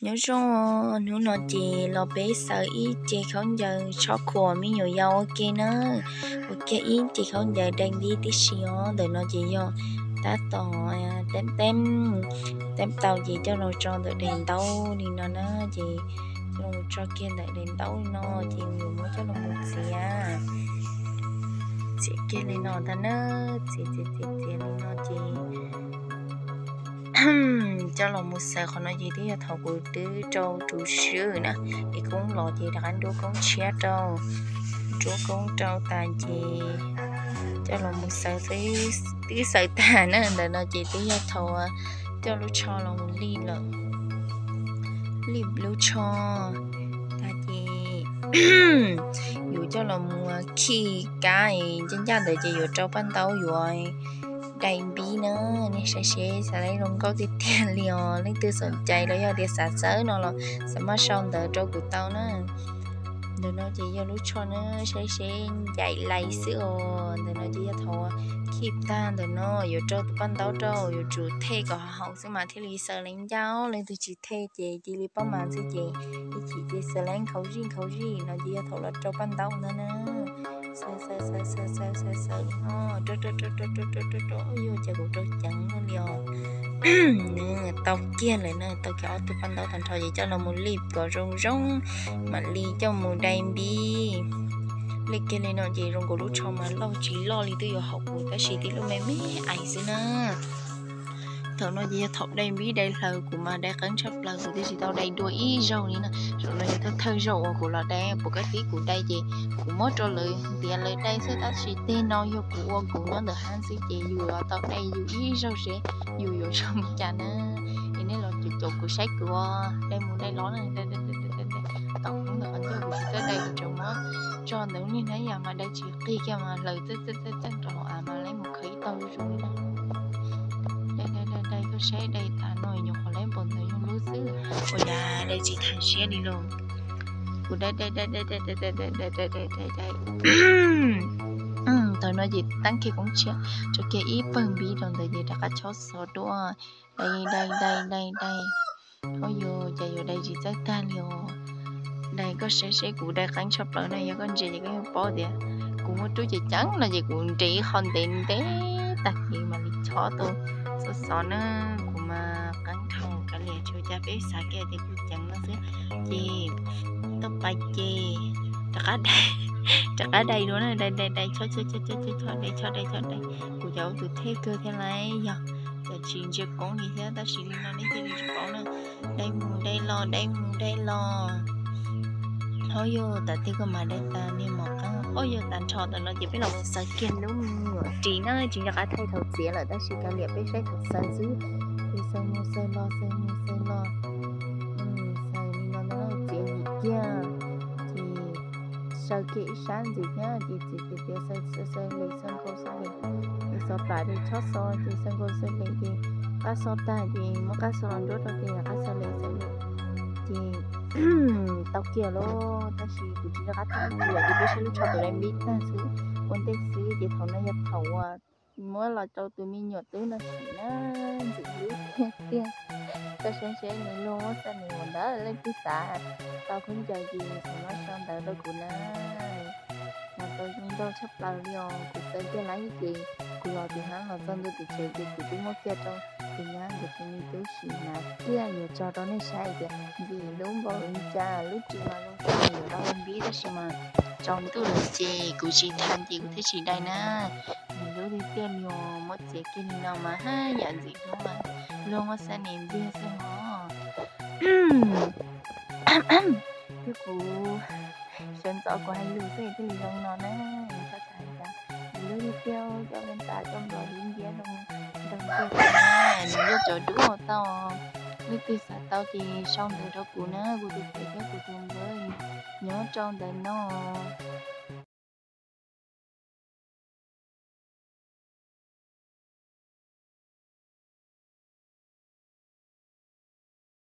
Nyob zoo, hnub no ces los peb xaws ib ce khaub ncaws tshob khuam me nyuam yaus ua ke na. Ua kiag ib ce khaub ncaws dai npib tib si os. Ntawm no ces yog tab tom teeb teeb, teeb tau ces coj los tso ntawm daim ntaub li no na. Ces coj los tso kiag ntawm daim ntaub li no ces yuav muab coj los mus txiav. Txiav kiag li no ntag na, txiav txiav txiav txiav li no ces coj los mus xaws. Qhov no ces twb yog thaum kuv twb rau tus swb na, es koob los ces rov qab nruab koob tshiab rau, nruab koob rau tas ces coj los mus xaws, twb xaws tag na. Ntawm no ces twb yog thaum coj lub tsho los mus lij lawm, lij lub tsho tas ces yuav coj los mus khij kab ncaj ncaj ntawd ces yuav rau paj ntaub yuav dai npib na. Nej saib seb xav li zoo nkauj tiag tiag li os. Leej twg xom cai los yog tias xav xawb no los xav maj sau ntawv rau kuv tau na. Ntawm no ces yog lub tsho na, saib seb ncaim lais xwb os. Ntawm no ces yog thaum khij tag ntawm no yuav rau tus paj ntaub rau, yuav tsum thej kom haum xwb mas thiaj li xaws lees ncaj. Leej twg tsis thej ces cia li pab mas xwb ces ib chim ces xaws lees nkhaus zij nkhaus zij no ces yog thaum los rau paj ntaub ntag na. Xaws xaws xaws xaws xaws xaws xaws li no, rau rau rau rau rau rau rau rau, yuav cas kuv rau ceev no li os. Nws tau kiag lawm na, tau kiag ob tug paj ntaub tag nrho ces coj los mus lij kom zoo zoo mam li coj mus dai npib. Lij kiag li no ces zoo nkaus lub tsho mas loj tsis loj li twb yuav haum kuv, tab sis tib lub me me ais xwb na. Thaum no ces yog thaum dai npib dai hlaws, kuv mas dai qeeb tshaj plaws, kuv twb tsis tau dai dua ib zaug li na. Zaum no yog thawj thawj zaug uas kuv los dai, puas kab tib kuv dai ces kuv muab rau lawv ntiav lawv dai xwb, tab sis tej no yog kuv ua kuv nyob ntawm hab xwb ces yus tau dai yus ib zaug seb yus yuav zoo li cas na. Es nej los caum kuv saib kuv dai mus dai los na, tom ub ntawm qhov ncauj kuv tsis txawj dai, kuv tseem muab tso ntawm niag hnab yas mas dai tsis qig kiag mas hlaws txeej txeej txeej rau hauv av mas leej mus khaws ib tog zuj zus li na. Dai dai dai dai, koj saib dai tas no nyuam qhuav leej npaum ntawd nyuag lub xwb, ua cas dai tsis tham siab li lauj. Kuv dai dai dai dai dai dai dai dai dai dai dai dai. Thaum no ces tab kiag koob tshiab, tso kiag ib pawg npib rau ntawd ces rov qab chob xov dua. Dai dai dai dai dai. Ua yus cas yuav dai tsis txawj tag li os. Dai koj saib seb kuv dai qeeb tshaj plaws na, yog koj ntsia ces koj yeej paub tias kuv muab rub ceev ceev no ces kuv nres ib qho ntev ntev tag ces mam li chob tau xov xov na. Kuv mas qeeb dhau kav liam, tsuas cas peb xav kiag tias kuv ceev no xwb. Ces tau pais ces rov qab dai, rov qab dai dua na, dai dai dai chob chob chob chob chob dai chob dai chob dai. Kuv cov ua tus thej kawg thiab lauj, yog cov tsis ntsia koob li thiab, tab sis li no nej thiaj li tsis paub na. Dai mus dai los, dai mus dai los. Hauj yog tas twg koj mam dai tas niag mom qeeb. Hauj yog tas nrho ntawm no ces peb los mus xaws kiag lub me nyuam ris na, tsis nco qab thaij thaum txiav lawm, tab sis kav liam peb saib thaum xaws xwb. Ces xaws mus xaws los, xaws mus xaws los, xaws li no ntag, txiav yim kiag, ces xaws kiag ib sab ntxiv thiab, ces txiav tiav tiav xaws xaws xaws lem xaws nkaus xaws lem, ces xov plam ces chob xov ces xaws nkaus xaws lem, ces qab xov tag ces muab qab xov los nruab rau ces qab xov lem xaws lem, ces tau kiag lauj. Tab sis kuv tsis nco qab thaij lawm, ces peb saib lub tsho tus dai npib tag xwb. Ua ntej xwb ces thaum no yog thaum uas muab los rau tus me nyuam tub no sim na, ntxim hlub tiag tiag. Koj saib seb nws luag muab xav nws ua ntawd, leej twg xav tau khaub ncaws ces thaum no sau ntawv rau kuv na. Mas tau zoo nraug tshaj plaws li os. Kuv xaws kiag lawm ces kuv los tim hab los txog ntua tim tsev ces kuv twb muab kiag rau tus nyab nkawd tus me tub sim hnav kiag yuav tso rau nej saib tias ntxim hlub npaum li cas. Lub ris mas zoo tag yuav dai npib tab sis mas tsaus ntuj lawm ces kuv tsis tham ces kuv thiaj tsis dai na. Nws hlub tiag tiag li os, muab txiav kiag li no mas haj yam ntxim hlub mas luag muab xav nws ntxiag xwb hos. Thiab kuv sawv ntxov kuv hais lus xwb thiaj li zoo no na. Txhob xav hais tias nws hlub tiag tiag, coj leej tas coj nplog hlub nciab zoo nraug tiag tiag na. Nws yuav cov duab tau. Leej twg xav tau ces sau ntawv rau kuv na, kuv tus pem thiab kuv tus npawb nyob rau ntawm no.